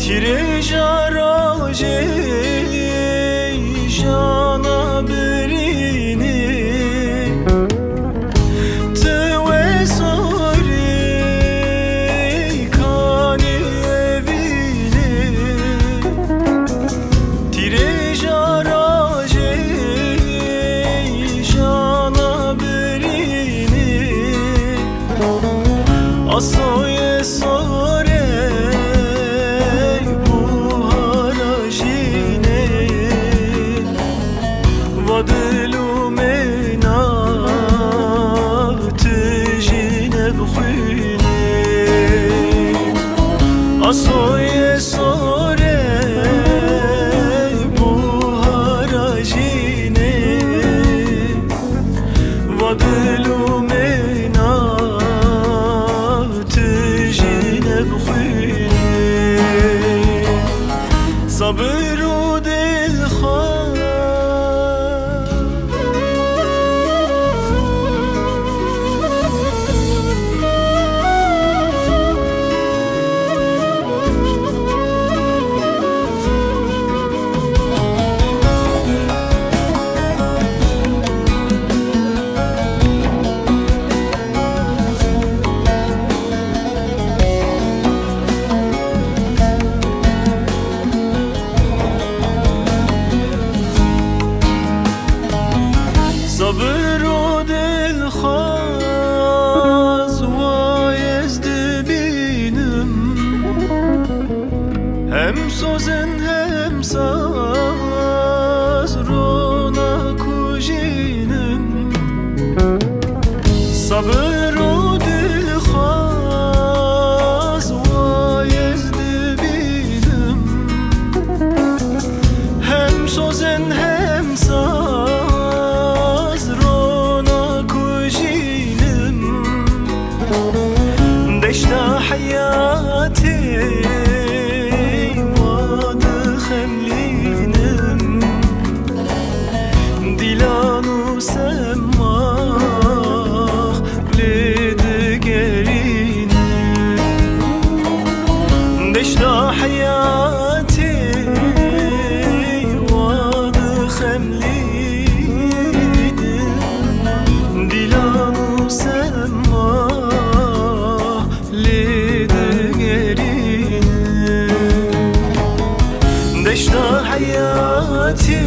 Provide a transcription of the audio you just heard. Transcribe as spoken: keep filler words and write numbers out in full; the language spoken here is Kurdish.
Çirêja rojê jana birînê, tu wê sorê kanê evînê. Çirêja rojê jana birînê, asoyê sorê buhara jînê. Va dil û mêna tu jî nebixwînî. Asoyê sorê buhara jînê. Va dil û mêna tu jî nebixwînî. Sabir û dilxwaz. Sabir û dilxwaz wa ez dibînim. Hem sozin hem saz rona kujînim. Sabir û dilxwaz wa ez dibînim. Hem sozin hem saz rona kujînim. Deşta heyatê wa dixemlînim. Dîlan û semax lê digerînim. Deşta heyatê wa dixemlînim. Dîlan û semax lê digerînim. Deşta heyatê